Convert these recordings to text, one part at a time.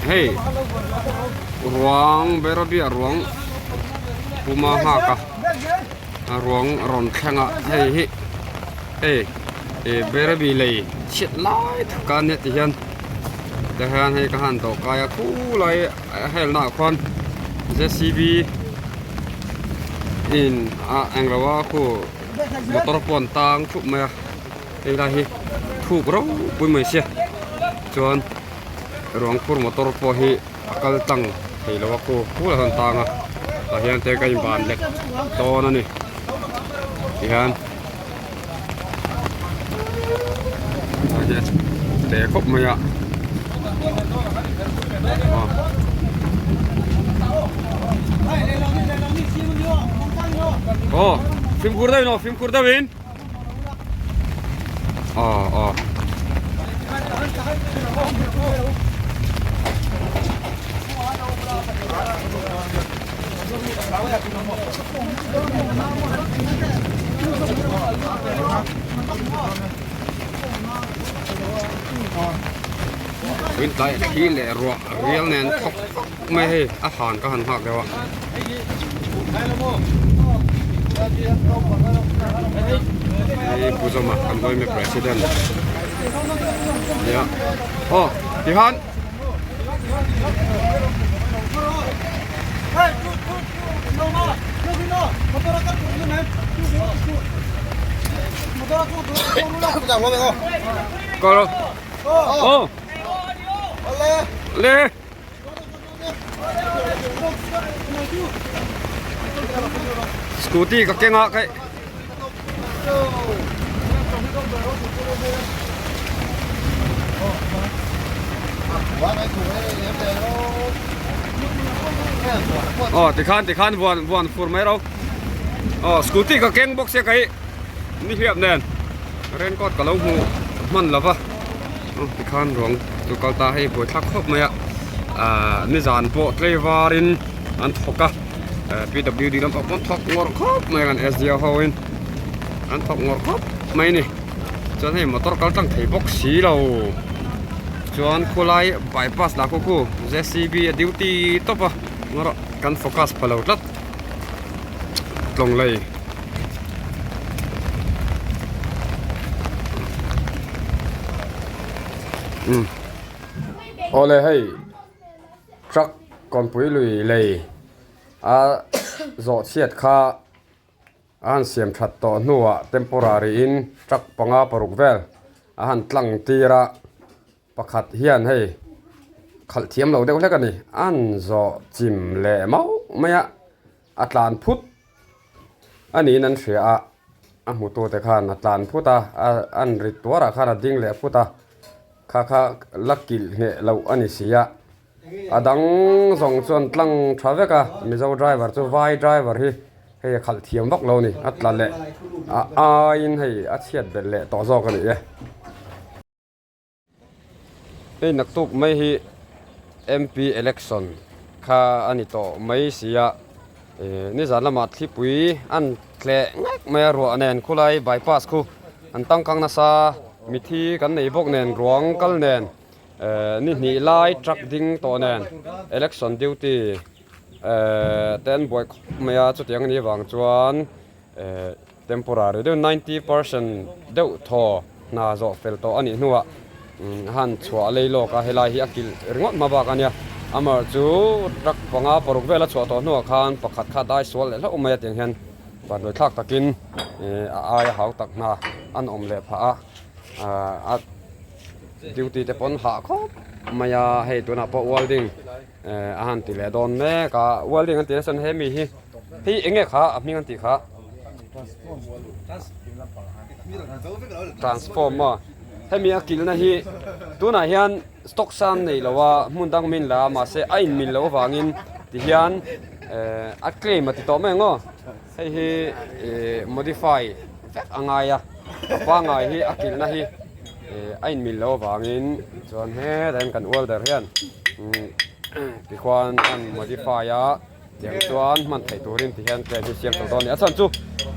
Hei ruang Bairabi ah ruang puma nghak a ruang rawn thleng a hei hi hei ih Bairabi lei chhiat lai tak a nia ti hian ti hian hei ka han dawh kai a khulai a helna ah khuan J C B in a englo a khu motor pawh an tang thup mai a hei lai hi thuk ropui mai sia chuan ruang phur motor pawh hi a kal tlang thei lo a khu khulai sawn tang a tah hian te ka inban lek dawn a ni tihian te khawp mai a aw fimkhur deuhin aw fimkhur deuhin aw aw Tui tlai thli leh ruah rial nen thawk vak mai hei a han ka han nghak deuh a. Hei Pu Zawma kan Vawime President nia aw tihan Có đâu? Ô. Lê. Scooty ka keng a kai. Aw tikhan tikhan vuan vuan fur mai ro. Aw scooty ka keng bawk sia kai ni hliap nen raincoat ka lo hmu hman lo va aw tikhan ruang chu kal ta hei buaithlak khawp mai a ah nizan pawh tlei varin an thawk a P W D lampang pawh an thawk ngawrh khawp mai a kan S D O ho in an thawk ngawrh khawp mai a ni chuan hei motor kal tlang thei bawk si lo chuan khawlai bypass lah khu khu J C B a duty tawp a ngawrh kan focus pha lo tlat tlawng lei. Awle hei truck kawnpui lui lei a zawh chhiat kha a han siam that tawh hnuah temporary in truck panga paruk vel a han tlang tir a pakhat hian hei khalh thiam lo deuh hlek a ni a han zawh chim leh mauh mai a a tlan phut a niin an hria a a hmutu te khan a tlan phut a an ri tuarah khan a ding leh phut a kha kha la kilh ngheh loh a ni si a a dang zawng chuan tlang tha vek a mizo driver chu vai driver hi hei a khalh thiam vak lo a ni a tla leh a aiin hei a chhiat belh leh tawh zawk a ni e. Hei naktuk mai hi MP election kha a ni tawh mai si a ih nizan lamah thlipui an tleh ngek mai a ruah nen khulai bypass khu an tangkang nasa mithi kan nei bawk nen ruang kal nen eh ni hnih lai truck ding tawh nen election duty eh te an buai khawp mai a chutiang a nih avang chuan eh Temporary deuh 90% deuh thaw hna zawh fel tawh a nih hnuah a han chhuah lei lawk a, helai hi a kilh ringawt hma bak a nia. Amar chu truck panga paruk vel a chhuah tawh hnuah khan pakhat kha dai sual leh hlauh mai a tiang hian vanduai thlak takin a aia hau tak hna an awm leh phah a, a duty te pawn hah khawp mai a, hei tunah pawh welding a han ti leh dawn mek a, welding an tih nasa hemi hi. Hei eng nge kha a hming an tih kha? Transform a. Hemi a kilhna hi tunah hian stock san nei lo a hmun dang min la a mahse a inmil loh avangin tihian eh a claim a ti tawh mai ang aw. Hei hi ih modify vek a ngai a a pangngai hi a kilhna hi ih a inmil loh avangin chuan hetah hian kan welder hian tikhuan an modify a. Tiang chuan hman theih turin ti hian train hi siam tur dawn a ni. A chhan chu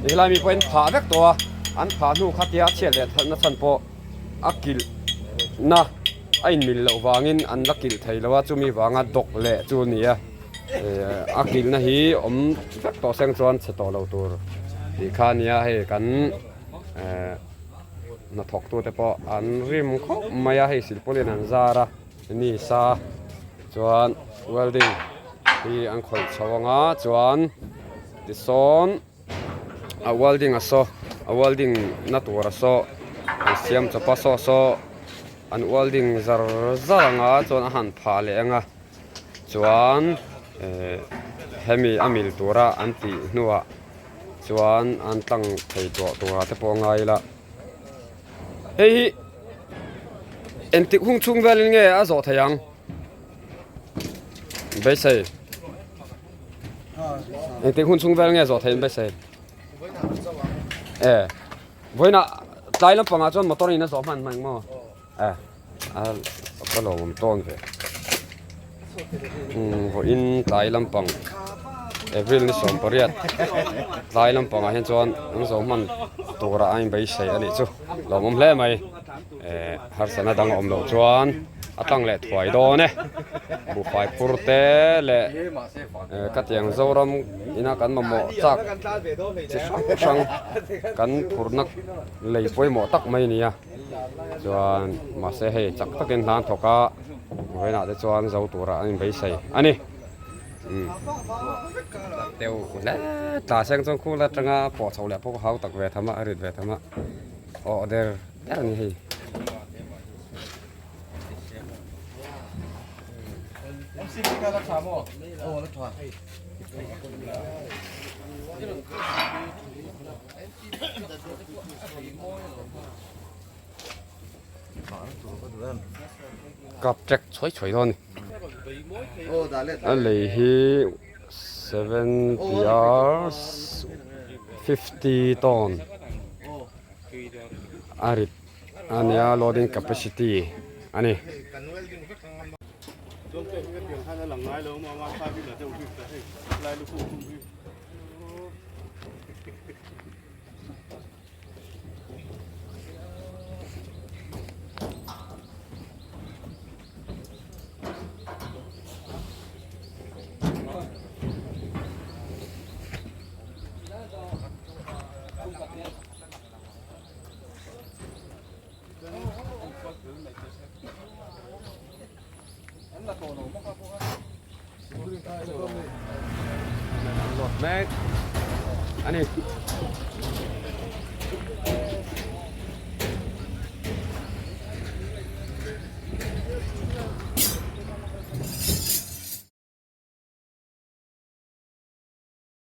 helai mi pawhin phah vek tawh a, an phah hnu kha tia chhiat leh thatna chhan pawh a kilhna a inmil loh vangin an la kilh thei lo a, chumi vanga dawk leh chu a ni a, a kilhna hi awm vek tawh seng chuan chhe tawh lo tur tih kha a nia, hei kan hnathawk tute pawh an rim khawp mai a, hei silpawlin an zar a ni sa chuan welding hi an khawih chho ang a chuan tisawn. A welding a saw a welding na tur a saw an siam chawp a saw saw an welding zar zar ang a chuan a han phah leh ang a chuan eh hemi a mil tura an tih hnuah chuan an tlang thei tawh turah te pawh a ngai ila hei hi engtik hun chhung velin nge a zawh theih ang beisei. Engtik hun chhung vel nge zawh thei in beisei? E vawiinah tlai lampangah chuan motor in a zawh hman hman maw? E a ka lo awm tawn ve. Umm vawiin tlai lampang April ni 18 tlai lampangah hian chuan an zawh hman turah a inbeisei a nih chu lawmawm hle mai. Eh harsatna dang a awm loh chuan a tlang leh thuai dawn e buhfai phur te leh eh khatiang Zoram ina kan mamawh chak chi hrang hrang kan phurna lei pawimawh tak mai a ni a chuan mahse hei chak takin hna an thawk a vawiinah te chuan zo turah an inbeisei a ni umm deuh hle tla seng chuan khul atanga pawh chho leh pawh hau tak ve tham a a rit ve tham a aw der. Der a ni hei. Kap trek chhuai chhuai dawn a ni. A lei hi 70 yards 50 ton. A rit a nia loading capacity a ni. Mek ani.